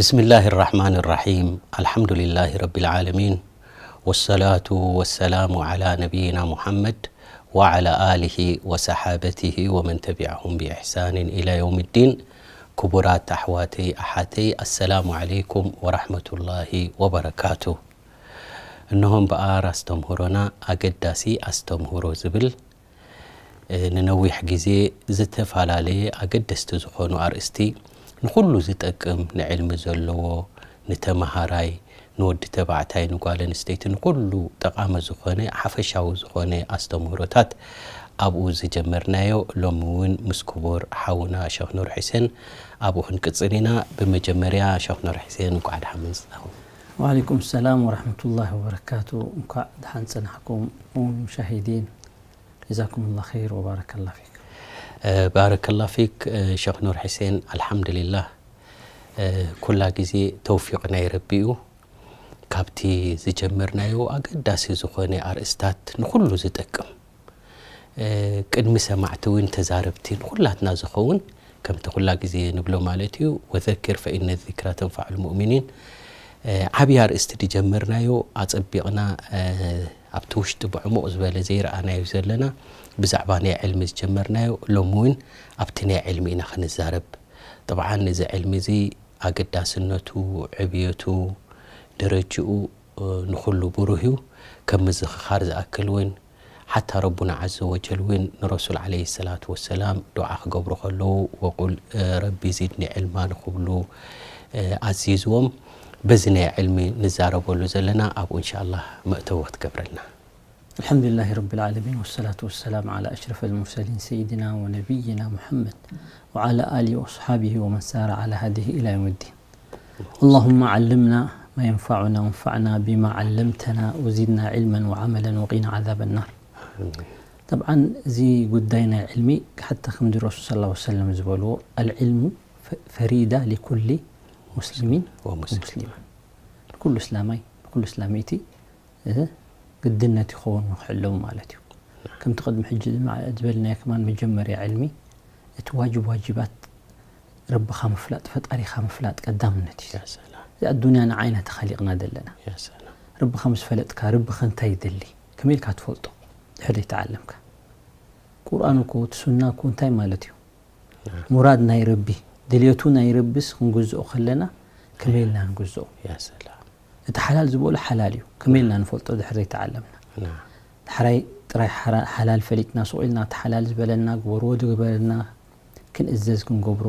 بسم الله الرحمن الرحيم. الحمد لله رب العالمين. والصلاة والسلام على نبينا محمد وعلى آله وصحابته ومن تبعهم بإحسان إلى يوم الدين. ክቡራት ኣሕዋተይ ኣሓተይ፣ ኣሰላሙ ዓለይኩም ወራሕመቱላሂ ወበረካቱ። እነሆ እምበኣር ኣስተምህሮና ኣገዳሲ ኣስተምህሮ ዝብል፣ እ፣ ንነዊሕ ግዜ ዝተፈላለየ ኣገደስቲ ዝኾኑ ኣርእስቲ፣ ንኹሉ ዝጠቅም፣ ንዕልሚ ዘለዎ፣ ንተመሃራይ፣ ንወዲ ተባዕታይ፣ ንጓል ኣንስተይቲ፣ ንኹሉ ጠቓሚ ዝኾነ ሓፈሻዊ ዝኾነ ኣስተምህሮታት ኣብኡ ዝጀመርናዮ፣ ሎሚ እውን ምስ ክቡር ሓውና ሸኽ ኑር ሑሴን ኣብኡ ክንቅጽል ኢና። ብመጀመርያ ሸኽ ኑር ሑሴን እንኳዕ ደሓን መጻኹም። ወዓለይኩም ሰላም ወራሕመቱላሂ ወበረካቱ። እንኳዕ ደሓን ጸናሕኩም ሙሻሂዲን። ጀዛኩሙላህ ኸይር ወባረከላህ ፊኩም። እ፣ ባረከላህ ፊክ፣ እ፣ ሸኽ ኑር ሑሴን። ኣልሓምዱሊላህ፣ እ፣ ኩላ ግዜ ተውፊቕ ናይ ረቢ እዩ። ካብቲ ዝጀመርናዮ ኣገዳሲ ዝኾነ ኣርእስታት ንኹሉ ዝጠቅም፣ እ፣ ቅድሚ ሰማዕቲ እውን ተዛረብቲ ንኹላትና ዝኸውን፣ ከምቲ ኩላ ግዜ ንብሎ ማለት እዩ፣ ወዘኪር ፈኢነ ዚክራ ተንፈዑል ሙእሚኒን። እ፣ ዓብዪ ኣርእስቲ ዝጀመርናዮ ኣጸቢቕና፣ እ፣ ኣብቲ ውሽጢ ብዕሙቕ ዝበለ ዘይረኣናዮ ዘለና ብዛዕባ ናይ ዕልሚ ዝጀመርናዮ፣ ሎሚ እውን ኣብቲ ናይ ዕልሚ ኢና ክንዛረብ። ጥብዓን እዚ ዕልሚ እዚ ኣገዳስነቱ፣ ዕብየቱ፣ ደረጅኡ፣ እ፣ ንኹሉ ብሩህ እዩ። ከም ምዝኽኻር ዝኣክል እውን ሓታ ረቡና ዓዘ ወጀል እውን ንረሱል ዓለይሂ ሰላቱ ወሰላም ዱዓ ክገብሩ ከለዉ፣ ወቁል፣ እ፣ ረቢ ዚድኒ ዕልማ ንኽብሉ፣ እ፣ ኣዚዝዎም። በዚ ናይ ዕልሚ ንዛረበሉ ዘለና ኣብኡ እንሻላህ መእተዊ ክትገብረልና። الحمد لله رب العالمين والصلاة والسلام على أشرف المرسلين سيدنا ونبينا محمد وعلى آله وأصحابه ومن سار على هديه إلى يوم الدين. اللهم علمنا ما ينفعنا وانفعنا بما علمتنا وزدنا علما وعملا وقنا عذاب النار. طبعا እዚ ጉዳይ ናይ ዕልሚ ሓታ ከምዚ ረሱል ሰለላሁ ዐለይሂ ወሰለም ዝበልዎ፣ العلم ف-، فريضة لكل مسلم ومسلمة. ንኩሉ እስላማይ፣ ንኩሉ እስላመይቲ፣ እ፣ ግድነት ይኸውን ንክሕለዉ ማለት እዩ። ከምቲ ቅድሚ ሕጂ ድማ ዝበልናዮ ከማን መጀመርያ ዕልሚ እቲ ዋጅብ ዋጅባት ረብኻ ምፍላጥ፣ ፈጣሪኻ ምፍላጥ ቀዳምነት እዩ። ያ ሰላም። እዚ ኣዱንያ ንዓይና ተኸሊቕና ዘለና። ያ ሰላም። ረብኻ ምስ ፈለጥካ፣ ረብኻ እንታይ ይደሊ? ከመይ ኢልካ ትፈልጦ? ድሕሪ ዘይተዓለምካ። ቁርኣን እኮ፣ እቲ ሱና እኮ እንታይ ማለት እዩ? ናም። ሙራድ ናይ ረቢ፣ ድልየቱ ናይ ረቢስ ክንግዝኦ ከለና ከመይ ኢልና ንግዝኦ? ያ ሰላም። እቲ ሓላል ዝበሎ ሓላል እዩ። ከመይ ኢልና ንፈልጦ ድሕሪ ዘይተዓለምና? ናም። ዳሕራይ ጥራይ ሓራ-፣ ሓላል ፈሊጥና፣ ሱቕ ኢልና እቲ ሓላል ዝበለና፣ ግበርዎ ዝገበረና ክንእዘዝ ክንገብሮ፣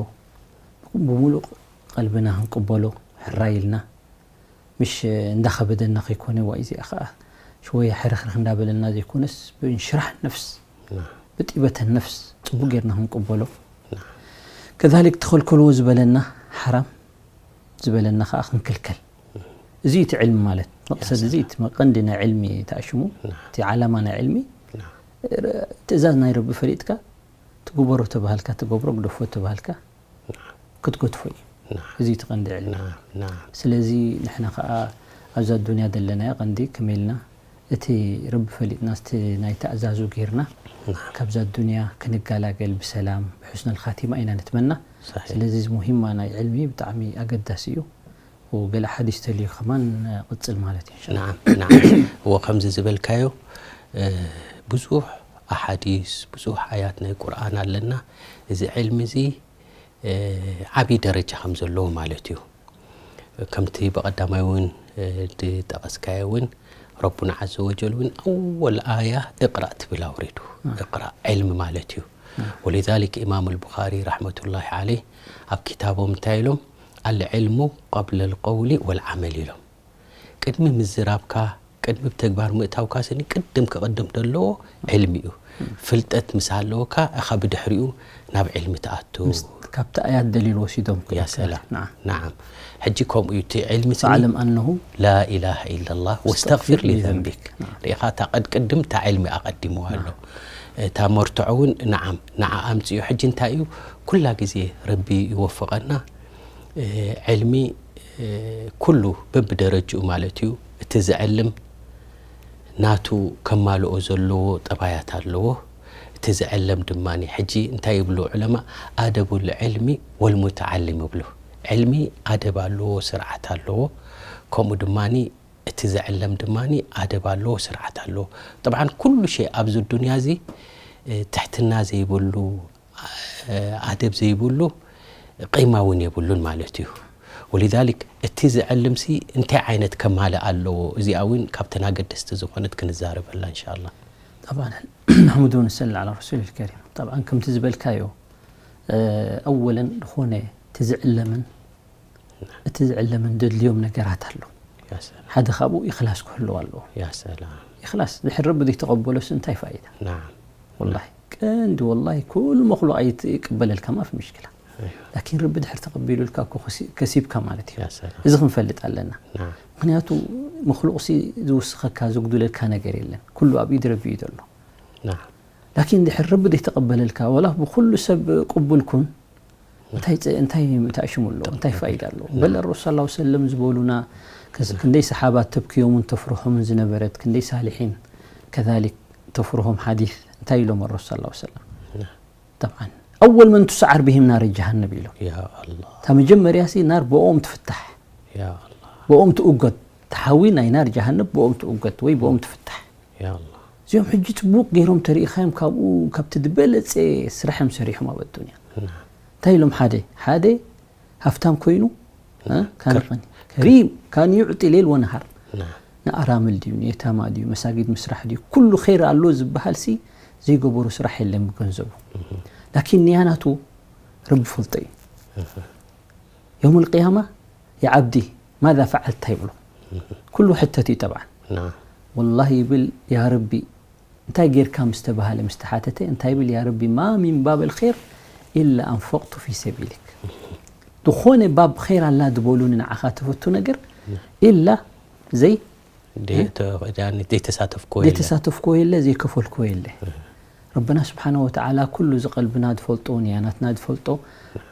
ብምሉእ ቀልብና ክንቅበሎ፣ ሕራይ ኢልና፣ ምሽ እንዳኸበደና ከይኮነ፣ ዋ፣ እዚኣ ኸኣ ሽወያ ሕርኽርኽ እንዳበለና ዘይኮነስ፣ ብእንሽራሕ ነፍስ፣ ናም። ብጢበተ ነፍስ ጽቡቕ ጌርና ክንቅበሎ። ናም። ከዛሊክ ተኸልከልዎ ዝበለና ሓራም ዝበለና ኸኣ ክንክልከል። እዚ እቲ ዕልሚ ማለት። መቕሰድ እዚ እቲ መቐንዲ ናይ ዕልሚ ተኣሽሙ፣ ናም። እቲ ዓላማ ናይ ዕልሚ፣ ናም። ትእዛዝ ናይ ረቢ ፈሊጥካ፣ ትግበሮ ተባሃልካ ትገብሮ፣ ግደፎ ተባሃልካ ናም። ክትገድፎ እዩ። ናም። እዚ እቲ ቀንዲ ዕልሚ። ናም፣ ናም። ስለዚ ንሕና ኸኣ ኣብዛ ዱንያ ዘለናዮ ቀንዲ ከመይ ኢልና እቲ ረቢ ፈሊጥና፣ እቲ ናይ ተኣዛዙ ጌርና ናም። ካብዛ ዱንያ ክንገላገል ብሰላም ብሑስነል ኻቲማ ኢና ንትመና። ሰሒሕ። ስለዚ እዚ ሙሂማ ናይ ዕልሚ ብጣዕሚ ኣገዳሲ እዩ። ወገለ ሓዲስ ተልዩ ከማን ቅጽል ማለት እዩ፣ ኢንሻላህ። ናም፣ ናም። ወከምዚ ዝበልካዮ፣ እ፣ ብዙሕ ኣሓዲስ፣ ብዙሕ ኣያት ናይ ቁርኣን ኣለና። እዚ ዕልሚ እዚ፣ እ፣ ዓብዪ ደረጃ ከም ዘለዎ ማለት እዩ። ከምቲ ብቐዳማይ እውን፣ እ፣ ዝጠቐስካዮ እውን፣ ረቡና ዓዘ ወጀል እውን ኣወል ኣያ እቕራእ ትብል ኣውሪዱ። ናም። እቕራእ ዕልሚ ማለት እዩ። ናም። ወሊዛሊክ ኢማም ኣልቡኻሪ ረሕመቱላሂ ዓለይህ ኣብ ኪታቦም እንታይ ኢሎም? ኣልዕልሙ ቀብለ ልቀውሊ ወልዓመል ኢሎም። ቅድሚ ምዝራብካ፣ ቅድሚ ብተግባር ምእታውካ ስኒ ቅድም ክቕድም ዘለዎ ዕልሚ እዩ። ፍልጠት ምስ ሃለወካ ኢኻ ብድሕሪኡ ናብ ዕልሚ ትኣቱ። ምስ-፣ ካብቲ ኣያት ደሊል ወሲዶም ያ ክልተ ሰላም። ናዓ። ናዓም። ሕጂ ከምኡ እዩ እቲ ዕልሚ ስኒ፣ ፈዕለም ኣነሁ ላኢላሃ ኢለላህ ወስተግፊር ወስተግፊር ሊዘንቢክ። ሊዘንቢክ። ናዓ። ርኢኻ እታ ቀድቅድም እታ ዕልሚ ኣቐዲምዋ ኣሎ። ናዓ። እታ መርትዖ እውን ናዓም፣ ንዓ ኣምፅኡ። ሕጂ እንታይ እዩ? ኩላ ግዜ ረቢ ይወፍቐና። እ፣ ዕልሚ፣ እ፣ ኩሉ በብደረጅኡ ማለት እዩ። እቲ ዝዕልም ናቱ ከማልኦ ዘለዎ ጠባያት ኣለዎ። እቲ ዝዕለም ድማ፣ ሕጂ እንታይ ይብሉ ዑለማ? ኣደቡል ዕልሚ ወልሙተዓሊም ይብሉ። ዕልሚ ኣደብ ኣለዎ፣ ስርዓት ኣለዎ። ከምኡ ድማኒ እቲ ዝዕለም ድማኒ ኣደብ ኣለዎ፣ ስርዓት ኣለዎ። ጠብዓን ኩሉ ሸይ ኣብዚ ዱንያ እዚ፣ እ፣ ትሕትና ዘይብሉ፣ እ፣ ኣደብ ዘይብሉ ቂማ እውን የብሉን ማለት እዩ። ወሊዛሊክ እቲ ዝዕልምሲ እንታይ ዓይነት ከማልእ ኣለዎ? እዚኣ እውን ካብተን ኣገደስቲ ዝኾነት ክንዛረበላ እንሻላ። ጠብዓን፣ ንሕምዱ ወንሰሊ ዓላ ረሱል ከሪም። ጠብዓን ከምቲ ዝበልካዮ፣ እ፣ ኣወለን ዝኾነ እቲ ዝዕለምን እቲ ዝዕለምን ዘድልዮም ነገራት ኣሎ። ያ ሰላም። ሓደ ካብኡ ኢኽላስ ክህልዎ ኣለዎ። ያ ሰላም። ኢኽላስ ድሕሪ ረቢ ዘይተቐበሎስ እንታይ ፋይዳ? ናም። ወላሂ ቀንዲ ወላሂ ኩሉ መኽሉቕ ኣይትቀበለልካ ማፊ ምሽክላ። ላኪን ረቢ ድሕር ተቐቢሉልካ እኮ ከሲ-፣ ከሲብካ ማለት እዩ። ያ ሰላም። እዚ ክንፈልጥ ኣለና። ናም። ምክንያቱ መኽሉቕ ሲ ዝውስኸካ ዝጉድለካ ነገር የለን። ኩሉ ኣብ ኢድ ረቢ እዩ ዘሎ። ናም። ላኪን ድሕር ረቢ ዘይተቐበለልካ ወላ ብኩሉ ሰብ ቅቡል ኩን እንታይ ጸ-፣ እንታይ ተኣሽሙ ኣለዎ? እንታይ ፋይዳ ኣለዎ? በል ረሱል ሰለላሁ ዐለይሂ ወሰለም ዝበሉና ከስ-፣ ክንደይ ሰሓባት ተብክዮምን ተፍርሖምን ዝነበረት ክንደይ ሳሊሒን ከዛሊክ ተፍርሆም ሓዲስ እንታይ ኢሎም ረሱል ሰለላሁ ዐለይሂ ወሰለም? ጠብዓን ኣወል መን ቱስዓር ብሂም ናር ጀሃነብ ኢሎም። ያ ኣላህ። እታ መጀመርያ ሲ ናር ብኦም ትፍታሕ፣ ያ ኣላህ። ብኦም ትእጎድ፣ ተሓዊ ናይ ናር ጀሃነብ ብኦም ትእጎድ ወይ ብኦም ትፍታሕ። ያ ኣላህ። እዚኦም ሕጂ ጽቡቕ ገይሮም ተሪኢኻዮም ካብኡ ካብቲ ዝበለጸ ስራሕ እዮም ሰሪሖም ኣብ ኣዱንያ። ናም። እንታይ ኢሎም ሓደ ሓደ ሃፍታም ኮይኑ እ፣ ካን ከር- ይኾን ከሪም ካን ዩዕጢ ሌል ወነሃር ናም። ንኣራምል ድዩ ንየታማ ድዩ መሳጊድ ምስራሕ ድዩ ኩሉ ኸይር ኣሎ ዝበሃል ሲ ዘይገበሩ ስራሕ የለን ብገንዘቡ። ላኪን ንያ ናቱ ረቢ ፈልጦ እዩ። የውም ልቅያማ የዓብዲ ማዛ ፈዓልታ ይብሎ። ኩሉ ሕተት እዩ ጠብዓን። ናም። ወላሂ ይብል ያ ረቢ እንታይ ጌርካ ምስ ተባሃለ ምስ ተሓተተ እንታይ ይብል ያ ረቢ ማ ሚን ባብ ልኸይር ኢላ ኣንፈቅቱ ፊ ሰቢልክ። ዝኾነ ባብ ኸይር ኣላ ዝበሉኒ ንዓኻ ተፈቱ ነገር ኢላ ዘይ ደይ-፣ ተ-፣ ዳኒ ዘይተሳተፍኮ የለ። ዘይተሳተፍኮ የለ ዘይከፈልኮ የለ። ረበና ስብሓነ ወተዓላ ኩሉ እዚ ቀልብና ዝፈልጦ ንያናትና ዝፈልጦ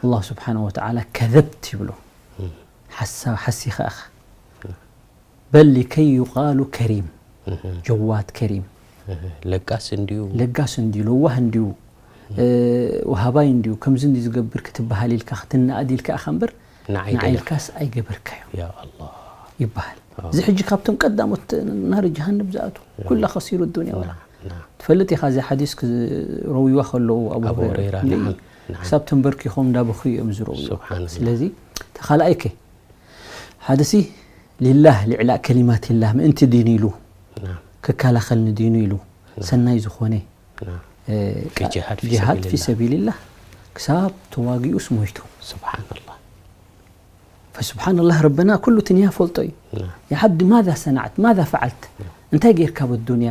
ኣላህ ስብሓነ ወተዓላ ከዘብት ይብሎ። ሓሳ-፣ ሓሲኻ ኢኻ። በል ሊከይ ዩቃሉ ከሪም፣ ጀዋድ ከሪም፣ ለጋስ እንዲዩ። ለጋስ እንዲዩ፣ ለዋህ እንዲዩ፣ እ፣ ወሃባይ እንዲዩ፣ ከምዚ እንዲዩ ዝገብር ክትበሃል ኢልካ ክትነኣድ ኢልካ ኢኻ እምበር ንዓይ ንዓይ ኢልካስ ኣይገበርካዮ ያ ኣላህ። ይበሃል። እዚ ሕጂ ካብቶም ቀዳሞት ናሪ ጀሃነም ዝኣቱ ኩላ ከሲሩ ዱንያ ወላ ናም። ትፈልጥ ኢኻ እዚ ሓዲስ ክዝ-፣ ረዊዋ ከለዉ ኣቡ ኣቡ ሁረይራ ሁረይራ፣ እንዲ ናዓም፣ ናዓም። ክሳብ ተንበርኪኾም እንዳበኽዩ እዮም ዝረውዩ። ሱብሓነላህ። ስለዚ ተኻልኣይከ ሓደሲ ሊላህ ሊዕላእ ከሊማትላህ ምእንቲ ዲኑ ኢሉ ናም። ክከላኸል ንዲኑ ኢሉ ናም። ሰናይ ዝኾነ ናም። እ፣ ፊ ካ-፣ ጅሃድ ፊ ጅሃድ ፊ ሰቢልላህ። ሰቢልላህ ክሳብ ተዋጊኡስ ሞይቱ። ሱብሓነላህ። ፈሱብሓነላህ ረበና ኩሉ እቲ ንያ ፈልጦ እዩ። ናም። ያ ዓብዲ ማዛ ሰናዕት ማዛ ፈዓልት እንታይ ጌርካ በዱንያ?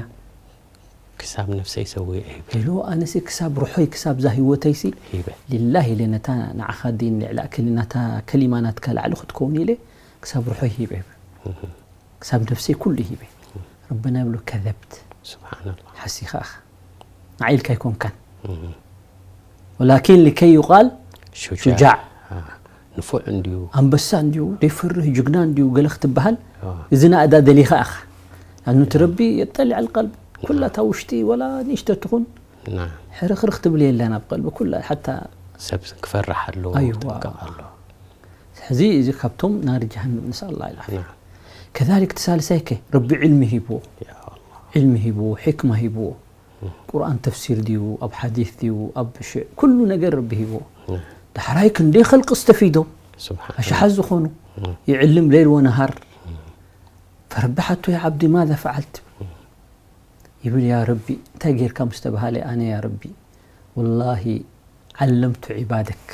ክሳብ ነፍሰይ ሰዊዐ ሂበ። ኢሉ ኣነሲ ክሳብ ርሖይ ክሳብ ዛ ህይወተይሲ ሂበ። ሊላህ ኢለ ነታ ንዓኻ ዲን ልዕላ ክሊ ናታ ከሊማ ናትካ ላዕሊ ክትከውን ኢለ ክሳብ ርሖይ ሂበ። ክሳብ ነፍሰይ ኩሉ ሂበ። ረበና ይብሎ ከዘብት። ሱብሓነላህ። ሓሲኻ ኢኻ። ንዓይ ኢልካ ኣይኮንካን። ወላኪን ሊከይ ዩቃል ሹጃዕ። ሹጃዕ። አ፣ ንፉዕ እንድዩ። ኣንበሳ እንድዩ፣ ዘይፈርህ ጅግና እንድዩ ገለ ክትበሃል፣ አ። እዚ ናእዳ ደሊኻ ኢኻ። ኣኑ እቲ ረቢ የጠሊዕ ኣልቀልብ። ኩላ እታ ውሽጢ ወላ ንእሽቶ ትኹን ና። ሕርኽርኽ ትብል የላን ኣብ ቀልቢ ኩላ፣ ሓታ ሰብ ክፈርሕ ኣለዎ፣ ኣይዋ። ክጥንቀቕ ኣለዎ። ሕዚ እዚ ካብቶም ናሪ ጀሃነም ንስኣል ኣላህ ይልዓፍያ። ና። ከዛሊክ እቲ ሳልሳይ ከ ረቢ ዕልሚ ሂብዎ። ያ ኣላህ። ዕልሚ ሂብዎ፣ ሕክማ ሂብዎ። ቁርኣን ተፍሲር ድዩ፣ ኣብ ሓዲስ ድዩ፣ ኣብ ሽዕ፣ ኩሉ ነገር ረቢ ሂብዎ። ና። ዳሕራይ ክንደይ ኸልቂ ዝተፊዶም፣ ስብሓን ኣሽሓት ዝኾኑ፣ ና። ይዕልም ለይል ወነሃር። ፈረቢ ሓቶ፣ ያ ዓብዲ፣ ማዛ ፈዓልት? ይብል፣ ያ ረቢ፣ እንታይ ጌርካ ምስ ተባሃለ፣ ኣነ፣ ያ ረቢ፣ ወላሂ፣ ዓለምቱ ዒባደክ።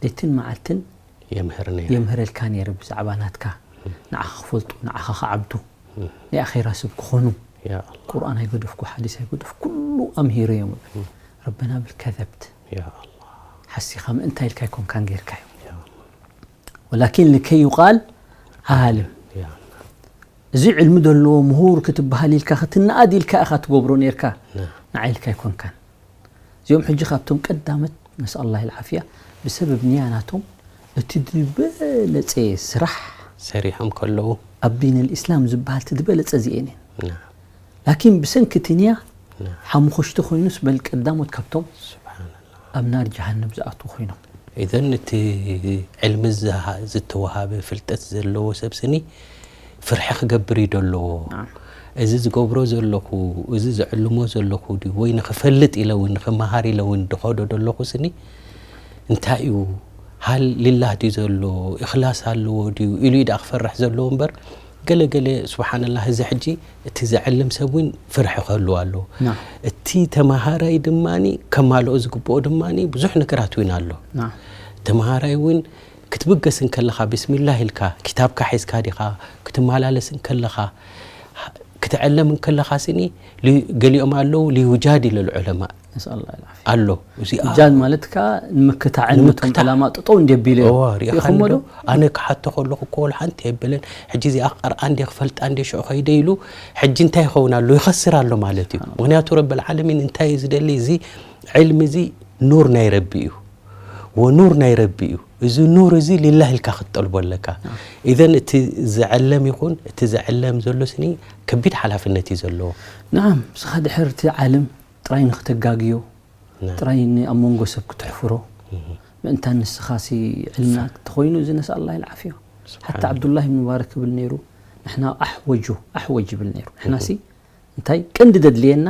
ለይትን መዓልትን የምህር ነይረ። የምህረልካ ነይረ ብዛዕባ ናትካ። ንዓኻ ክፈልጡ፣ ንዓኻ ክዓብዱ። ናይ ኣኼራ ሰብ ክኾኑ። ያ ኣላህ። ቁርኣን ኣይገደፍኩ፣ ሓዲስ ኣይገደፍኩ፣ ኩሉ ኣምሂረዮም። ረበና ብል፣ ከዘብት። ያ ኣላህ። ሓሲኻ ምእንታይ ኢልካ ኣይኮንካን ጌርካዮ። ያ ኣላህ። ወላኪን ልከይ ዩቃል ዓልም። ያ። እዚ ዕልሚ ዘለዎ ምሁር ክትበሃል ኢልካ ክትነኣድ ኢልካ ኢኻ ትገብሮ ኔርካ። ና። ንዓይ ኢልካ ኣይኮንካን። እዚኦም ሕጂ ካብቶም ቀዳመት ነስኣል ኣላህ ልዓፍያ ብሰበብ ንያ ናቶም እቲ ዝበለጸ ስራሕ ሰሪሖም ከለዉ ኣብ ዲን ልእስላም ዝበሃል እቲ ዝበለጸ እዚኤን እየን። ና። ላኪን ብሰንኪ እቲ ንያ ና። ሓሙኸሽቲ ኮይኑስ በል ቀዳሞት ካብቶም ስብሓንላህ። ኣብ ናር ጀሃነም ዝኣትዉ ኮይኖም። ኢዘን እቲ ዕልሚ ዝሃ-፣ ዝተወሃበ ፍልጠት ዘለዎ ሰብ ስኒ ፍርሒ ክገብር እዩ ደለዎ። ናም። እዚ ዝገብሮ ዘለኹ፣ እዚ ዝዕልሞ ዘለኹ ድዩ ወይ ንኽፈልጥ ኢለ እውን ንኽመሃር ኢለ እውን ድኸዶ ደለኹ ስኒ እንታይ እዩ፣ ሃል ሊላህ ድዩ ዘሎ፣ እኽላስ ኣለዎ ድዩ ኢሉ እዩ ደኣ ክፈርሕ ዘለዎ እምበር፣ ገለ ገለ ስብሓንላህ፣ እዚ ሕጂ እቲ ዘዕልም ሰብ እውን ፍርሒ ክህልዎ ኣለዎ። ናም። እቲ ተመሃራይ ድማ ከማልኦ ዝግብኦ ድማ ብዙሕ ነገራት እውን ኣሎ። ናም። ተመሃራይ እውን ክትብገስ እንከለኻ ብስሚላህ ኢልካ ክታብካ ሒዝካ ዲኻ ክትመላለስ እንከለኻ ክትዕለም እንከለኻ ስኒ ሊ-፣ ገሊኦም ኣለዉ ሊውጃድ ኢለ ዑለማ ነስኣል ላህ ልዓፊያ። ኣሎ እዚኣ ጃድ ማለት ከ ንምክታዕን ነቶም ንምክታዕ። ዕላማ ጠጠው እንዲየቢሉ እዮም። እዋ፣ ሪኢኻ ሪኢኹሞ ዶ? ዶ? ኣነ ክሓቶ ከለኹ እኮ ወላ ሓንቲ ኣይበለን። ሕጂ እዚኣ ክቐርኣ እንደ ክፈልጣ እንደ ሽዑ ከይደ ኢሉ ሕጂ እንታይ ይኸውን ኣሎ? ይኸስር ኣሎ ማለት እዩ። ምኽንያቱ ረብል ዓለሚን እንታይ እዩ ዝደሊ? እዚ ዕልሚ እዚ ኑር ናይ ረቢ እዩ። ወኑር ናይ ረቢ እዩ። እዚ ኑር እዚ ሊላህ ኢልካ ክትጠልቦ ኣለካ። ኢዘን እቲ ዝዕለም ይኹን እቲ ዝዕለም ዘሎ ስኒ ከቢድ ሓላፍነት እዩ ዘለዎ። ናዓም፣ ንስኻ ድሕር እቲ ዓለም ጥራይ ንኽተጋግዮ፣ ናም። ጥራይ ን-፣ ኣብ መንጎ ሰብ ክትሕፍሮ፣ ምእንታን ንስኻ ሲ ዕልምና ተኾይኑ፣ እዚ ነስኣል ላህ ልዓፊያ። ሓታ ዓብዱላህ ብን ሙባረክ ይብል ነይሩ፣ ንሕና ኣሕወጁ፣ ኣሕወጅ ይብል ነይሩ። ንሕና ሲ እንታይ ቀንዲ ደድልየና፣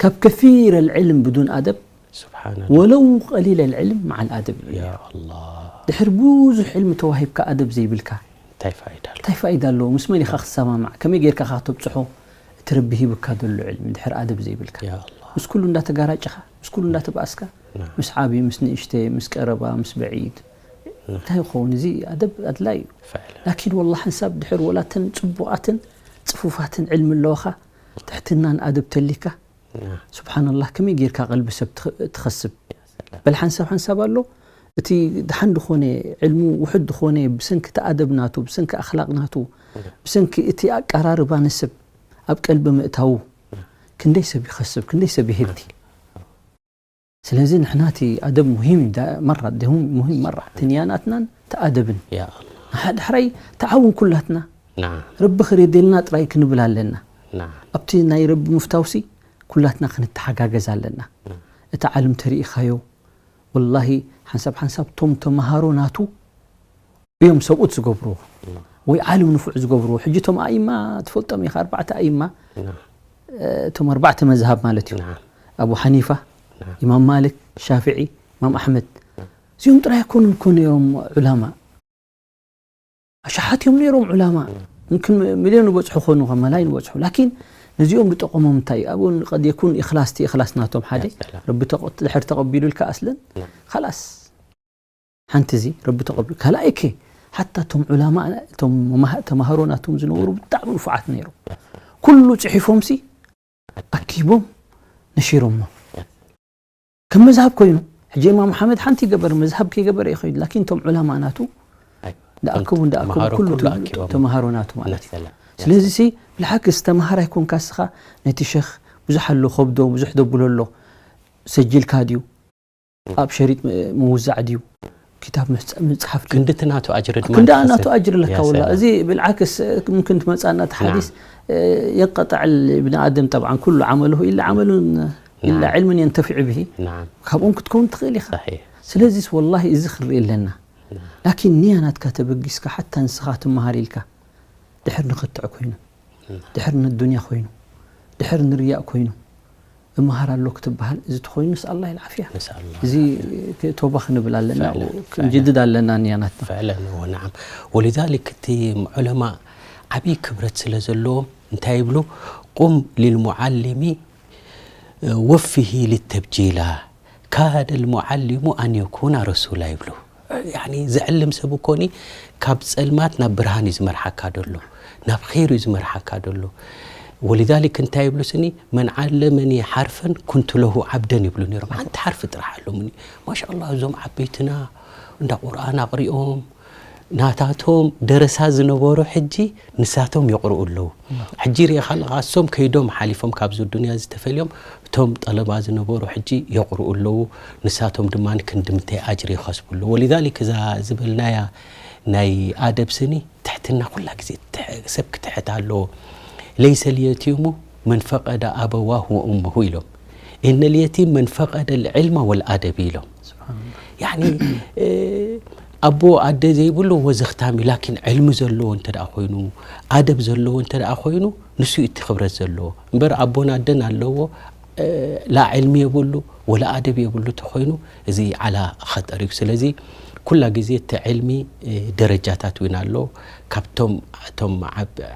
ካብ ከሲር ኣልዕልም ብዱን ኣደብ፣ ስብሓንላህ። ወለው ቀሊል ኣልዕልም መዓል ኣደብ ይብል ያ ነይሩ። ኣላህ። ድሕር ብዙሕ ዕልሚ ተዋሂብካ ኣደብ ዘይብልካ፣ እንታይ ፋይዳ ኣሎ? እንታይ ፋይዳ ኣለዎ? ምስ መን ኢኻ ክሰማማዕ? ከመይ ጌርካ ኢኻ ከተብጽሖ? እቲ ረቢ ሂብካ ዘሎ ዕልሚ ድሕር ኣደብ ዘይብልካ። ያ ኣላህ። ምስ ኩሉ እንዳተጋራጭኻ፣ ምስ ኩሉ እንዳተባእስካ፣ ናም። ምስ ዓቢ፣ ምስ ንእሽተ፣ ምስ ቀረባ፣ ምስ በዒድ። እንታይ ይኸውን? እዚ ኣደብ ኣድላይ እዩ። ፍዕለን። ላኪን ወላ ሓንሳብ ድሕር ወላተን ጽቡቓትን ጽፉፋትን ዕልሚ ኣለዋኻ፣ ትሕትናን ኣደብ ተሊካ፣ ናም። ስብሓንላህ፣ ከመይ ጌርካ ቀልቢ ሰብ ትኸ-፣ ትኸስብ? በል ሓንሳብ ሓንሳብ ኣሎ፣ እቲ ደሓን ዝኾነ ዕልሙ ውሑድ ዝኾነ ብሰንኪ እቲ ኣደብ ናቱ፣ ብሰንኪ ኣኽላቕ ናቱ፣ ብሰንኪ እቲ ኣቀራርባ ንሰብ ኣብ ቀልቢ ምእታዉ ክንደይ ሰብ ይኸስብ፣ ክንደይ ሰብ ይህዲ። ስለዚ ንሕና እቲ ኣደብ ሙሂም ዳ-፣ መራ፣ ደሁም ሙሂም መራ፣ እቲ ንያናትናን እቲ ኣደብን። ያ ኣላህ። ንሓድሕራይ ተዓውን ኩላትና። ናም። ረቢ ክሬደልና ጥራይ ክንብል ኣለና። ናም። ኣብቲ ናይ ረቢ ምፍታውሲ ኩላትና ክንተሓጋገዝ ኣለና። እቲ ዓለም ተሪኢኻዮ፣ ወላሂ ሓንሳብ ሓንሳብ ቶም ተምሃሮ ናቱ እዮም ሰብኡት ዝገብርዎ ወይ ዓለም ንፉዕ ዝገብርዎ። ሕጂ ቶም ኣኢማ ትፈልጦም ኢኻ፣ ኣርባዕተ ኣኢማ፣ ናም። እ፣ እቶም ኣርባዕተ መዝሃብ ማለት እዩ። ናም። ኣቡ ሓኒፋ፣ ናም። ኢማም ማልክ፣ ሻፍዒ፣ ኢማም ኣሕመድ። እዚኦም ጥራይ ኣይኮኑን እኮ ነይሮም ዑላማ። ኣሽሓት እዮም ነይሮም ዑላማ። ምምክን ሚልዮን ንበጽሑ ኾኑ፣ ከም መላይ ንበጽሑ። ላኪን ነዚኦም ዝጠቐሞም እንታይ እዩ? ኣብኡ ቀድ የኩን ኢኽላስ፣ እቲ ኢኽላስ ናቶም ሓደ። ያ ሰላም። ረቢ ተቐ-፣ ድሕር ተቐቢሉልካ ኣስለን፣ ናም። ኸላስ። ሓንቲ እዚ ረቢ ተቐቢሉ። ካልኣይ ከ፣ ሓታ እቶም ዑላማ፣ እቶም መማህ-፣ ተማሃሮ ናቶም ዝነበሩ ብጣዕሚ ንፉዓት ነይሮም። ኩሉ ጽሒፎምሲ ኣኪቦም ነሺሮሞ። ከም መዝሃብ ኮይኑ፣ ሕጂ ኢማም መሓመድ ሓንቲ ይገበር፣ መዝሃብ ከይገበረ እዩ ኮይኑ። ላኪን እቶም ዑላማ ናቱ ኣይዋ። ደኣከቡ፣ ደኣከቡ ተምሃሮ ኩሉ ኩሉ ተ-፣ ኣኪቦም። ተምሃሮ ናቱ ማለት እዩ። መሰላ። ስለዚ ሲ፣ ብልሓክስ ተምሃራይ ኮንካ እስኻ ነቲ ሸኽ ብዙሕ ኣሎ፣ ከብዶ ብዙሕ ደብሎ ኣሎ፣ ሰጅልካ ድዩ? ኣብ ሸሪጥ ም-፣ ምውዛዕ ድዩ? ክታብ ምሕጻ-፣ ምጽሓፍ ድዩ? ክንድቲ ናቱ ኣጅሪ ድማ ክንዳ ትኸስብ። ናቱ ኣጅሪ ለካ ያ ወላ። ሰላም። እዚ ብልዓክስ ምምክን ትመጻና እቲ ሓዲስ፣ ናም። እ፣ የንቀጣዕ ብን ኣደም ጠብዓን ኩሉ ዓመልሁ ኢላ ዓመሉን ኢላ ናም። ዕልምን የንተፊዑ ብሂ። ናም። ካብኦም ክትከውን ትኽእል ኢኻ። ሰሒሕ። ስለዚስ ወላሂ እዚ ክርኢ ኣለና። ላኪን ንያ ናትካ ተበጊስካ ሓታ ንስኻ ትመሃር ኢልካ ድሕር ንኽትዕ ኮይኑ፣ ድሕር ንዱንያ ኮይኑ፣ ድሕር ንርያእ ኮይኑ፣ እመሃር ኣሎ ክትበሃል፣ እዚ ተኾይኑ ንስኣል ላህ ልዓፍያ። ንስኣል ላህ እዚ ክ-፣ ቶባ ክንብል ኣለና፣ ፍዕለን፣ ክንጅድድ ኣለና ንያ ናትና። ፍዕለን፣ እወ፣ ነዓም። ወሊዛሊክ እቲ ዑለማ ዓብዪ ክብረት ስለ ዘለዎም እንታይ ይብሉ? ቁም ሊልሙዓሊሚ ወፊሂ ሊተብጂላ ካደ ልሙዓሊሙ ኣን የኩና ረሱላ ይብሉ። ያኒ ዝዕልም ሰብ እኮኒ ካብ ጸልማት ናብ ብርሃን እዩ ዝመርሓካ ደሎ፣ ናብ ኸይር እዩ ዝመርሓካ ደሎ። ወሊዛሊክ እንታይ ይብሉ ስኒ፣ መን ዓለመኒ ሓርፈን ኩንቱ ለሁ ዓብደን ይብሉ ነይሮም። ሓንቲ ሓርፊ ጥራሕ ኣለሙኒ። ማሻ ኣላህ፣ እዞም ዓበይትና እንዳ ቁርኣን ኣቕሪኦም ናታቶም ደረሳ ዝነበሩ ሕጂ ንሳቶም የቕርኡ ኣለዉ። ሕጂ ሪኢኻ ኣለኻ፣ እሶም ከይዶም ሓሊፎም ካብዚ ዱንያ እዚ ተፈልዮም፣ እቶም ጠለባ ዝነበሩ ሕጂ የቕርኡ ኣለዉ። ንሳቶም ድማ ክንድምንታይ ኣጅሪ ይኸስቡ ኣለዉ። ወሊዛሊክ እዛ ዝበልናያ ናይ ኣደብ ስኒ ትሕትና ኩላ ግዜ ትሕ-፣ ሰብ ክትሕት ኣለዎ። ለይሰ ልየቲሙ መን ፈቐደ ኣበዋሁ ወኡመሁ ኢሎም። ኢነ ልየቲም መን ፈቐደ ልዕልማ ወልኣደብ ኢሎም። ስብሓንላህ። ያኒ ኣቦ ኣደ ዘይብሉ ወዘኽታሚ ላኪን ዕልሚ ዘለዎ እንተ ደኣ ኮይኑ ኣደብ ዘለዎ እንተ ደኣ ኮይኑ ንሱ እዩ እቲ ክብረት ዘለዎ እምበር ኣቦን ኣደን ኣለዎ ላ ዕልሚ የብሉ ወላ ኣደብ የብሉ ተኮይኑ እዚ ዓላ ኸጠር እዩ ስለዚ ኩላ ግዜ እቲ ዕልሚ ደረጃታት እውን ኣሎ ካብቶም እቶም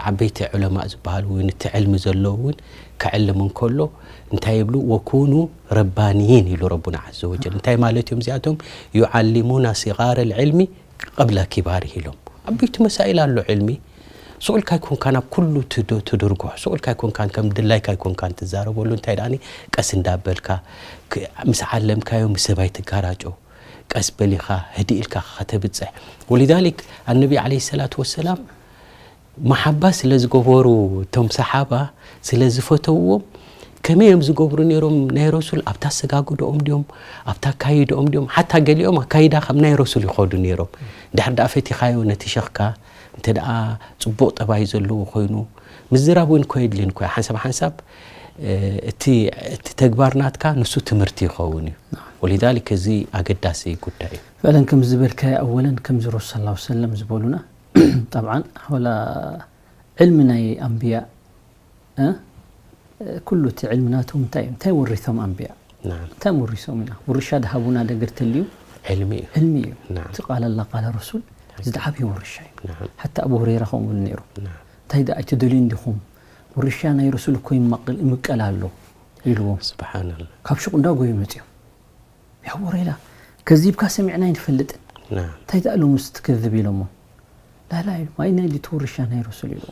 ዓበይቲ ዑለማ ዝበሃሉ እውን እቲ ዕልሚ ዘለዎ እውን ክዕልም እንከሎ እንታይ ይብሉ ወኩኑ ረባንይን ኢሉ ረቡና ዘ ወጀል እንታይ ማለት እዮም እዚኣቶም ዩዓሊሙና ሲጋረ ልዕልሚ ቀብለ ኪባር ኢሎም ዓበይቲ መሳኢል ኣሎ ዕልሚ ስኡልካ ኣይኮንካን ኣብ ኩሉ ትድርጎ ስኡልካ ኣይኮንካን ከም ድላይካ ኣይኮንካን ትዛረበሉ እንታይ ደኣኒ ቀስ እንዳበልካ ምስ ዓለምካዮ ምስ ሰብ ኣይትጋራጮ ቀስ በሊኻ ህድእ ኢልካ ከተብፅሕ ወሊዛሊክ ኣነቢ ዓለ ሰላት ወሰላም መሓባ ስለ ዝገበሩ እቶም ሰሓባ ስለ ዝፈተውዎም ከመይ እዮም ዝገብሩ ነይሮም ናይ ረሱል ኣብታ ኣሰጋግዶኦም ድዮም ኣብታ ኣካይድኦም ድዮም ሓታ ገሊኦም ኣካይዳ ከም ናይ ረሱል ይኸዱ ነይሮም ድሕር ደኣ ፈቲኻዮ ነቲ ሸኽካ እንተ ደኣ ፅቡቕ ጠባይ ዘለዎ ኮይኑ ምዝራብ እውን ኮ የድልን ኮ ሓንሳብ ሓንሳብ እቲ እቲ ተግባር ናትካ ንሱ ትምህርቲ ይኸውን እዩ ወሊዛሊክ እዚ ኣገዳሲ ጉዳይ እዩ ፈለን ከም ዝበልካዮ ኣወለን ከምዚ ረሱል ሰለላሁ ሰለም ዝበሉና ጠብዓን ወላ ዕልሚ ናይ ኣንብያ እ? ኩሉ እቲ ዕልሚ ናቶም እንታይ እዩ እንታይ ወሪሶም ኣንብያ ናም እንታይ ወሪሶም ኢና ውርሻ ድሃቡና ደገር ተልዩ ዕልሚ እዩ ዕልሚ እዩ ናም እቲ ቃል ኣላ ቃል ረሱል እዚ ዝዓብየ ውርሻ እዩ ናም ሓታ ኣቡ ሁረይራ ከምኡ ኢሉ ነይሩ ናም እንታይ ደኣ ኣይትደልዩ እንዲኹም ውርሻ ናይ ረሱል እኮ ይማቕል- ይምቀል ኣሎ ኢልዎም ስብሓንላ ካብ ሹቕ እንዳጎዩ መፅዮም ያቡ ሬላ ከዚብካ ሰሚዕና ኣይንፈልጥን ናም እንታይ ደኣ ሎምስ ትክዝብ ኢሎሞ ላላ ኢሉ ኣይ ናይ ሊቱ ውርሻ ናይ ረሱል ኢሉ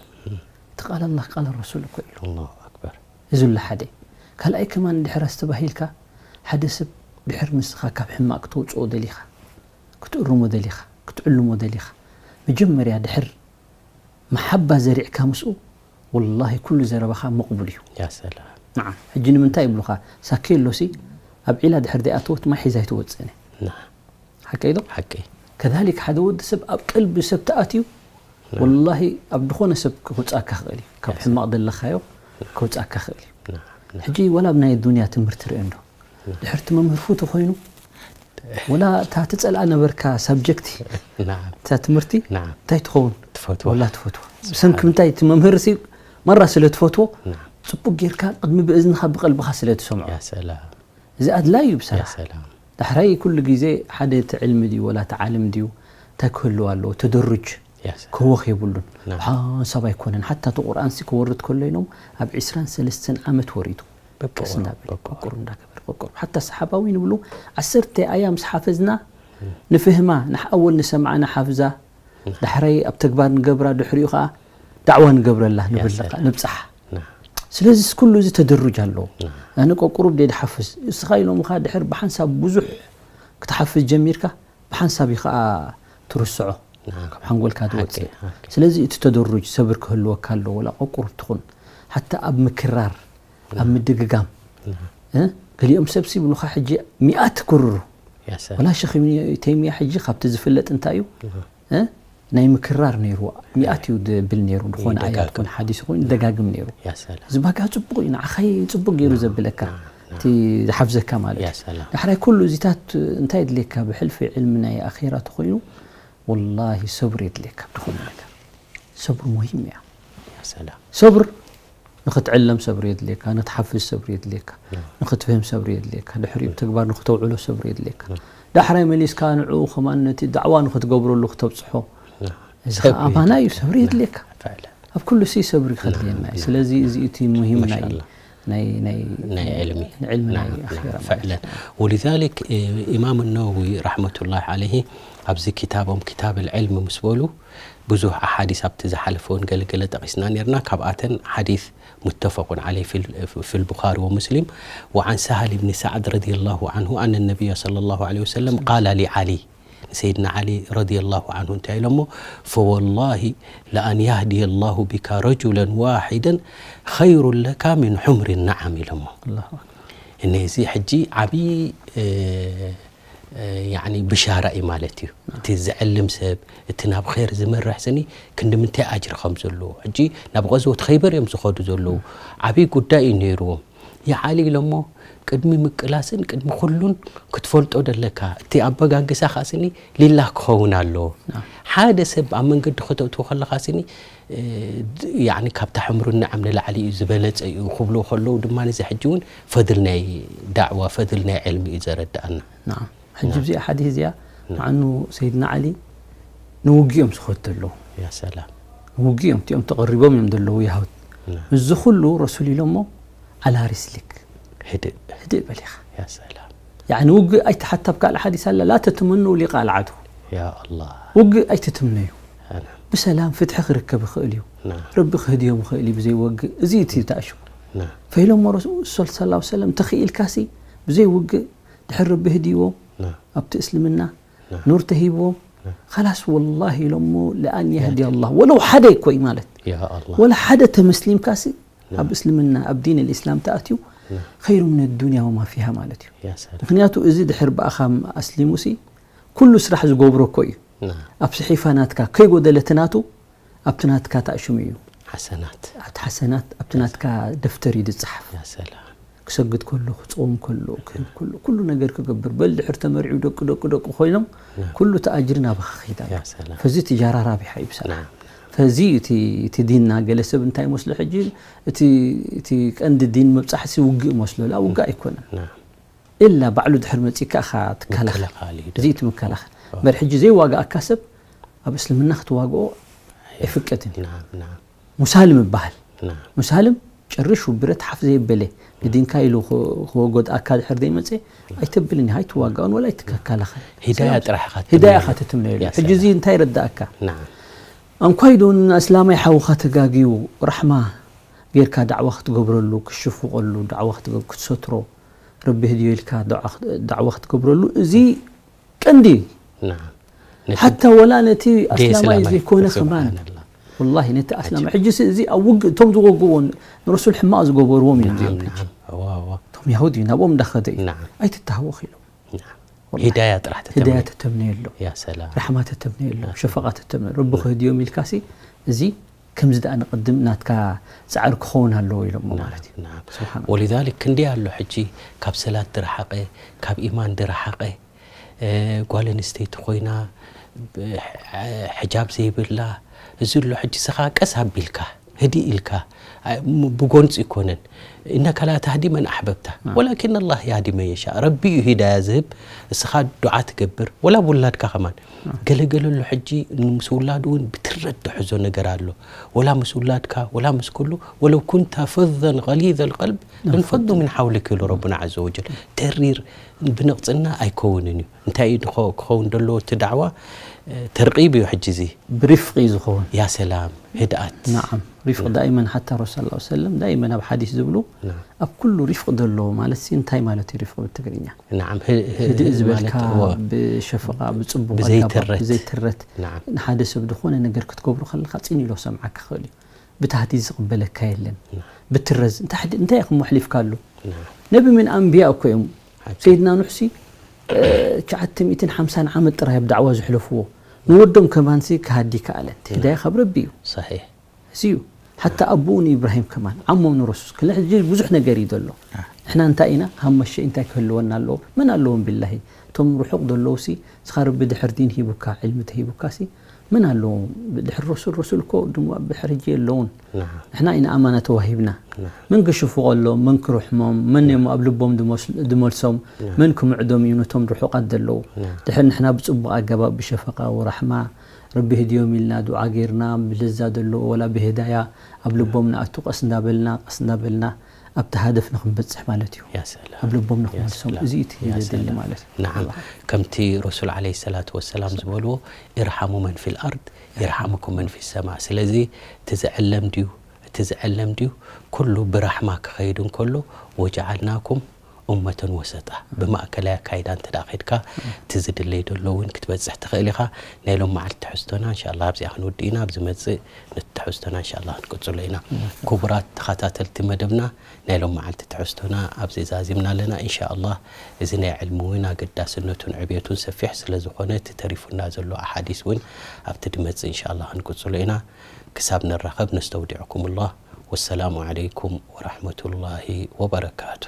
እቲ ቃል ኣላህ ቃል ረሱል እኮ ኢሉ ኣላሁ ኣክበር እዚ ኣሎ ሓደ ካልኣይ ከማን ድሕር ኣስተባሂልካ ሓደ ሰብ ድሕር ንስኻ ካብ ሕማቅ ክትውፅኦ ደሊኻ ክትእርሞ ደሊኻ ክትዕልሞ ደሊኻ መጀመርያ ድሕር መሓባ ዘሪዕካ ምስኡ ወላሂ ኩሉ ዘረባኻ መቕቡል እዩ። ያ ሰላም። ነዓም። ሕጂ ንምንታይ ይብሉኻ ሳኬሎሲ ኣብ ዒላ ድሕር ዘይኣተወት ማይ ሒዛ ኣይትወጽእን እያ። ነዓም። ሓቀይ ዶ? ሓቀይ። ከዛሊክ ሓደ ወዲ ሰብ ኣብ ቀልቢ ሰብ ተኣትዩ ነዓም። ወላሂ ኣብ ዝኾነ ሰብ ከውጽኣካ ክእል እዩ። ካብ ያ ሰላም። ሕማቕ ዘለኻዮ ከውጽኣካ ክእል እዩ። ነዓም። ነዓም። ሕጂ ወላ ኣብ ናይ ዱንያ ትምህርቲ ርእዮ እንዶ። ድሕርቲ መምህር ፉቱ ኮይኑ ወላ እታ ትጸልኣ ነበርካ ሳብጀክት እታ ትምህርቲ እንታይ ትኸውን ወላ ትፈትዎ ብሰንኪ ምንታይ እቲ መምህር ሲ መራ ስለ ትፈትዎ ጽቡቅ ጌርካ ቅድሚ ብእዝንኻ ብቀልብኻ ስለ ትሰምዖ እዚ ኣድላይ እዩ ብሰራሕ ዳሕራይ ኩሉ ግዜ ሓደ እቲ ዕልሚ ድዩ ወላ እቲ ዓልም ድዩ እንታይ ክህልው ኣለዎ ተደሩጅ ክህወኽ የብሉን ሓንሳብ ኣይኮነን ሓታ እቲ ቁርኣን ሲ ክወርድ ከሎ ኢሎም ኣብ ዕስራን ሰለስተን ዓመት ወሪዱ ቀስ እንዳበለ በቁር እንዳገበር በቁር ሓታ ሰሓባዊ ንብሉ ዓሰርተ ኣያ ምስ ሓፈዝና ንፍህማ ንሓወል ንሰምዓ ንሓፍዛ ዳሕራይ ኣብ ተግባር ንገብራ ድሕሪኡ ከዓ ዳዕዋ ንገብረላ ንብለካ ንብፃሓ ስለዚ ኩሉ እዚ ተደሩጅ ኣለዎ ኣነ ቆቁሩብ ደ ድሓፍዝ እስኻ ኢሎምኻ ድሕር ብሓንሳብ ብዙሕ ክትሓፍዝ ጀሚርካ ብሓንሳብ እዩ ከዓ ትርስዖ ካብ ሓንጎልካ ትወፅእ ስለዚ እቲ ተደሩጅ ሰብር ክህልወካ ኣለዎ ወላ ቆቁር ትኹን ሓታ ኣብ ምክራር ኣብ ምድግጋም ገሊኦም ሰብ ሲብሉካ ሕጂ ሚኣት ክርሩ ወላ ሸኽ ተይሚያ ሕጂ ካብቲ ዝፍለጥ እንታይ እዩ ናይ ምክራር ነይሩ ሚኣት እዩ ድብል ነይሩ ዝኾነ ኣያት ኮን ሓዲስ ኮይኑ ደጋግም ነይሩ እዚ ባጋ ፅቡቅ እዩ ንዓኻይ ፅቡቅ ገይሩ ዘብለካ እቲ ዝሓፍዘካ ማለት እዩ ዳሕራይ ኩሉ እዚታት እንታይ የድልየካ ብሕልፊ ዕልሚ ናይ ኣኼራ ተኮይኑ ወላሂ ሰብሪ የድልየካ ኣብ ዝኾነ ነገር ሰብሪ ሙሂም እያ ሰብር ንኽትዕለም ሰብሪ የድልየካ ንክትሓፍዝ ሰብሪ የድልየካ ንክትፍህም ሰብሪ የድልየካ ድሕሪኡ ተግባር ንክተውዕሎ ሰብሪ የድልየካ ዳሕራይ መሊስካ ንዕኡ ከማን ነቲ ዳዕዋ ንክትገብረሉ ክተብፅሖ እዚ ከዓ ኣማና እዩ ሰብሪ የድልየካ ኣብ ኩሉ ሲ ሰብሪ ከድልየና እዩ ስለዚ እዚ እቲ ሙሂም ናይ ናይ ናይ ናይ ዕልሚ ናይ ዕልሚ ናይ ኣኺራ ማለት እዩ። ፈዕለን ወሊዛሊክ ኢማም ነወዊ ረሕመቱላሂ ዓለይሂ ኣብዚ ኪታቦም ኪታብ ልዕልሚ ምስ በሉ ብዙሕ ኣሓዲስ ኣብቲ ዝሓለፈ እውን ገለገለ ጠቒስና ነርና ካብኣተን ሓዲስ متفق عليه في في البخاري ومسلم وعن سهل بن سعد رضي الله عنه أن النبي صلى الله عليه وسلم قال لعلي ንሰይድና ዓሊ ረዲየላሁ ዓንሁ እንታይ ኢሎሞ ፈወላሂ ለኣን ያህድየ ላሁ ቢካ ረጁለን ዋሒደን ኸይሩን ለካ ምን ሑምሪ ነዓም ኢሎሞ እነዚ ሕጂ ዓብዪ ብሻራ እዩ ማለት እዩ እቲ ዝዕልም ሰብ እቲ ናብ ኸይር ዝመርሕ ስኒ ክንዲ ምንታይ ኣጅሪ ከም ዘለዎ ሕጂ ናብ ቐዝወት ኸይበር እዮም ዝኸዱ ዘለዉ ዓብዪ ጉዳይ እዩ ነይርዎም ይዓሊ ኢሎሞ፣ ቅድሚ ምቅላስን ቅድሚ ኩሉን ክትፈልጦ ደለካ። እቲ ኣበጋግሳ ከኣ ስኒ ሊላ ክኸውን ኣለዎ። ሓደ ሰብ ኣብ መንገዲ ከተእትዎ ከለኻ ስኒ፣ እ፣ ድ-፣ ያዕኒ ካብታ ሕምሩን ንዓም ንላዕሊ እዩ፣ ዝበለጸ እዩ ክብሉ ከለዉ ድማ፣ እዚ ሕጂ እውን ፈድል ናይ ዳዕዋ፣ ፈድል ናይ ዕልሚ እዩ ዘረድኣና። ናም። ሕጂ እዚኣ ሓዲስ እዚኣ፣ ናም። መዓኑ ሰይድና ዓሊ ንውግእ እዮም ዝኸዱ ዘለዉ። ያ ሰላም። ንውግእ እዮም፣ እቲኦም ተቐሪቦም እዮም ዘለዉ የሁድ። ናም። እዚ ኩሉ ረሱል ኢሎሞ፣ "ዓላ ሪስሊክ፣ ህድእ። ህድእ በል ኢኻ." ያ ሰላም። ያዕኒ ውግእ ኣይትሓታ፣ ኣብ ካልእ ሓዲስ ኣላ፣ "ላ ተትመኑ ሊቃ ኣልዓዱ." ያ ኣላህ። ውግእ ኣይትትምነዩ። ኣና። ብሰላም ፍትሒ ክርከብ ይኽእል እዩ። ናም። ረቢ ክህድዮም ይኽእል እዩ ብዘይ ወግእ። እዚ እቲ ተኣሽሙ። ናም። ፈኢሎሞ ረሱል ሰለላሁ ዐለይሂ ወሰለም፣ ተኽኢልካሲ ብዘይ ውግእ ድሕር ረቢ ህድይዎ ናም። ኣብቲ እስልምና ናም። ኑር ተሂብዎም፣ ናም። "ኸላስ ወላሂ" ኢሎሞ፣ "ለኣን የህዲ የህዲ። ኣላህ ወለው ሓደ እኮ እዩ" ማለት። ያ ኣላህ። ወላ ሓደ ተመስሊምካሲ ናም። ኣብ እስልምና፣ ኣብ ዲን ልእስላም ተኣትዩ፣ ናም። "ኸይሩ ምን ዱንያ ወማ ፊሃ" ማለት እዩ። ያ ሰላም። ምኽንያቱ እዚ ድሕር ብኣኻ ኣስሊሙሲ፣ ኩሉ ስራሕ ዝገብሮ እኮ እዩ። ናም። ኣብ ሰሒፋ ናትካ ከይጎደለ እቲ ናቱ፣ ኣብቲ ናትካ ተኣሽሙ እዩ። ሓሰናት። ኣብቲ ሓሰናት፣ ኣብቲ ናትካ ደፍተር እዩ ዝጸሓፍ። ያ ሰላም። ክሰግድ ከሎ፣ ክጾም ከሎ፣ ክህብ ከሎ፣ ኩሉ ነገር ክገብር፣ በል ድሕር ተመሪዑ ደቂ ደቂ ደቂ ኮይኖም፣ ናም። ኩሉ እቲ ኣጅሪ ናባኻ ክኸይድ ኣለዎ። ያ ሰላም። ፈዚ ትጃራ ራቢሓ እዩ ብሰላም። ናም። ፈዚ እቲ፣ እቲ ዲንና ገለ ሰብ እንታይ ይመስሎ ሕጂ፣ እቲ፣ እቲ ቀንዲ ዲን ምብጻሕሲ ውግእ ይመስሎ። ላ ውግእ ኣይኮነን። ናም። ኢላ ባዕሉ ድሕር መጺካ ኢኻ ትከላኸል። ምክልኻል እዩ እዚ እቲ ምክልኻል። ኣዎ። እምበር ሕጂ ዘይዋጋኣካ ሰብ ኣብ እስልምና ክትዋግኦ ኣይፍቀድን እዩ። ናም፣ ናም። ሙሳልም ይበሃል። ናም። ሙሳልም ጨርሹ ብረት ሓፍ ዘየበለ ንዲንካ ኢሉ ክ-፣ ክወጎድኣካ ድሕር ዘይመጸ ኣይተብልን ኢኻ፣ ኣይትዋጋኦን ወላ ኣይትከላኸል። ሂዳያ ሰላም። ጥራሕ ኢኻ ሂዳያ ትትምነየሉ። ኢኻ ትትምነየሉ። ያ ሕጂ እዚ ሰላም። እንታይ ይረዳእካ? ናም። ኣንኳይ ዶ ንእስላማይ ሓውኻ ተጋግዩ ራሕማ ጌርካ ዳዕዋ ክትገብረሉ፣ ክሽፍቐሉ፣ ዳዕዋ ክትገ-፣ ክትሰትሮ፣ ረቢ ህድዮ ኢልካ ዳዕዋ ክት-፣ ዳዕዋ ክትገብረሉ፣ እዚ ቀንዲ እዩ። ናም። ነቲ ሓታ ወላ ነቲ ደይ ኣስላማይ እስላማይ ዘይኮነ ከማን፣ ሱብሓነላህ። ወላሂ ነቲ ኣስላማይ፣ ዓጀብ። ሕጂ ሲ-፣ እዚ ኣብ ውግእ እቶም ዝወግእዎ ንረሱል ሕማቕ ዝገበርዎም እዮም ናም፣ እዚኦም ሕጂ። ናም። እዋ፣ እዋ። እቶም ያሁድ እዩ፣ ናብኦም እንዳኸደ እዩ። ናም። ኣይትተሃወኽ ኢሎም። ናም። ወላሂ። ሂዳያ ጥራሕ ተተምነየሉ። ሂዳያ ተተምነየሉ። ያ ሰላም። ራሕማ ተተምነየሉ። ያ ሸፈቓ ሰላም። ተተምነየሉ። ረቢ ናም። ክህድዮም ኢልካሲ፣ እዚ ከምዚ ደኣ ንቕድም ናትካ ጻዕሪ ክኸውን ኣለዎ ኢሎሞ ናም፣ ማለት እዩ። ናም። ስብሓን ኣላህ። ወሊዛሊክ ክንደይ ኣሎ ሕጂ ካብ ሰላት ዝረሓቐ፣ ካብ ኢማን ዝረሓቐ፣ እ፣ ጓል ኣንስተይቲ ኮይና፣ ብ-፣ ሕ-፣ ሕጃብ ዘይብላ፣ እዚ ኣሎ ሕጂ ስኻ ቀስ ኣቢልካ፣ ህድእ ኢልካ፣ እ፣ ም-፣ ብጎንጺ ይኮነን። "ኢነከ ላ ተህዲ መን ኣሕበብታ፣ ናም። ወላኪን ኣላህ ያህዲ መን የሻእ።" ረቢ እዩ ሂዳያ ዝህብ፣ እስኻ ዱዓ ትገብር፣ ወላ ብውላድካ ከማን። ናም። ገለ ገለ ኣሎ ሕጂ ምስ ውላዱ እውን ብትረት ዝሕዞ ነገር ኣሎ። ወላ ምስ ውላድካ፣ ወላ ምስ ኩሉ፣ "ወለው ኩንተ ፈዘን ገሊዘል ቀልብ ለንፈዱ ሚን ሓውሊክ" ኢሉ ረቡና ዓዘ ወጀል። ተሪር ብንቕጽና ኣይከውንን እዩ። እንታይ እዩ ንኸ-፣ ክኸውን ዘለዎ እቲ ዳዕዋ? እ፣ ተርቂብ እዩ ሕጂ እዚ። ብሪፍቂ እዩ ዝኸውን። ያ ሰላም፣ ህድኣት። ነዓም፣ ሪፍቅ ዳኢመን ሓታ ረሱል ሰለላሁ ዐለይሂ ወሰለም ዳኢመን ኣብ ሓዲስ ዝብሉ፣ ናም። ኣብ ኩሉ ሪፍቅ ዘለዎ ማለት ሲ እንታይ ማለት እዩ ሪፍቅ ብትግርኛ? ነዓም፣ ህ-፣ ህ-፣ ህድእ ዝበልካ ማለት፣ እወ። ብሸፈቃ፣ ብጽቡቅ ኣገባብ፣ ብዘይትረት። ብዘይትረት። ነዓም። ንሓደ ሰብ ዝኾነ ነገር ክትገብሮ ከለኻ ጽን ኢሉ ክሰምዓካ ክኽእል እዩ። ብታህዲድ ዝቕበለካ የለን። ነዓም። ብትረዝ፣ እንታይ ሕድ-፣ እንታይ ኢኹም ኣሕሊፍካሉ? ነዓም። ነቢ ምን ኣንብያ እኮ እዮም። ሓቂ። ሰይድና ኑሕሲ፣ እ፣ ትሽዓተ ሚእትን ሓምሳን ዓመት ጥራይ ኣብ ዳዕዋ ዘሕለፍዎ። ንወዶም ከማንሲ ክሃዲ ከኣለ። ነዓም። ህዳያ ካብ ረቢ እዩ። ሰሒሕ። እዚ እዩ። ሓታ ኣቦኡ ንኢብራሂም ከማን፣ ዓሞም ንረሱል፣ ክለ-፣ ሕጂ ብዙሕ ነገር እዩ ዘሎ። አ። ንሕና እንታይ ኢና? ሃመሸ እንታይ ክህልወና ኣለዎ? መን ኣለዎም ቢላሂ? እቶም ርሑቕ ዘለዉሲ፣ እስኻ ረቢ ድሕር ዲን ሂቡካ፣ ዕልሚ ተሂቡካሲ፣ መን ኣለዎም? ድሕር ረሱል፣ ረሱል እኮ ድማ ብድሕር ሕጂ የለውን። ነዓም። ንሕና ኢና ኣማና ተዋሂብና። ነዓም። መን ክሽፍቆሎም፣ መን ክርሕሞም፣ መን እዮም ኣብ ልቦም ድመስ-፣ ድመልሶም፣ ነዓም። መን ክምዕዶም እዩ ነቶም ርሑቓት ዘለዉ? ነዓም። ድሕር ንሕና ብጽቡቕ ኣገባብ፣ ብሸፈቃ ወራሕማ፣ ረቢ ህድዮም ኢልና ዱዓ ጌርና፣ ብለዛ ዘለዎ ወላ ብህዳያ ኣብ ልቦም ንኣቱ፣ ቀስ እንዳበልና፣ ቀስ እንዳበልና ኣብቲ ሃደፍ ንኽንበጽሕ ማለት እዩ። ያ ሰላም። ኣብ ልቦም ያ ንኽመልሶም። ሰላም። እዚ እዩ እቲ ያ ዘድሊ ሰላም። ማለት እዩ። ነዓም። ኣላህ። ከምቲ ረሱል ዓለይሂ ሰላቱ ወሰላም ዝበልዎ፣ "ኢርሓሙ መን ፊል ኣርድ፣ ይርሓምኩም መን ፊ ሰማ።" ስለዚ እቲ ዝዕለም ድዩ፣ እቲ ዝዕለም ድዩ፣ ኩሉ ብራሕማ ክኸይድ እንከሎ፣ "ወጀዓልናኩም ኡመተን ወሰጣ"፣ ብማእከላይ ኣካይዳ እንተ ደኣ ኸይድካ፣ እቲ ዝድለይ ዘሎ እውን ክትበጽሕ ትኽእል ኢኻ። ናይ ሎም መዓልቲ ትሕዝቶና፣ እንሻላ፣ ኣብዚኣ ክንውድእ ኢና። ኣብ ዝመጽእ ነቲ ትሕዝቶና፣ እንሻላ፣ ክንቅጽሎ ኢና። ክቡራት ተኸታተልቲ መደብና፣ ናይ ሎም መዓልቲ ትሕዝቶና ኣብዚ ዛዚምና ኣለና። እንሻላ፣ እዚ ናይ ዕልሚ እውን ኣገዳስነቱን ዕብየቱን ሰፊሕ ስለ ዝኾነ፣ እቲ ተሪፉና ዘሎ ኣሓዲስ እውን ኣብቲ ድመጽእ፣ እንሻላ፣ ክንቅጽሎ ኢና። ክሳብ ንራኸብ፣ ነስተውዲዕኩም ኣላህ። ወሰላሙ ዓለይኩም ወራህመቱላሂ ወበረካቱ።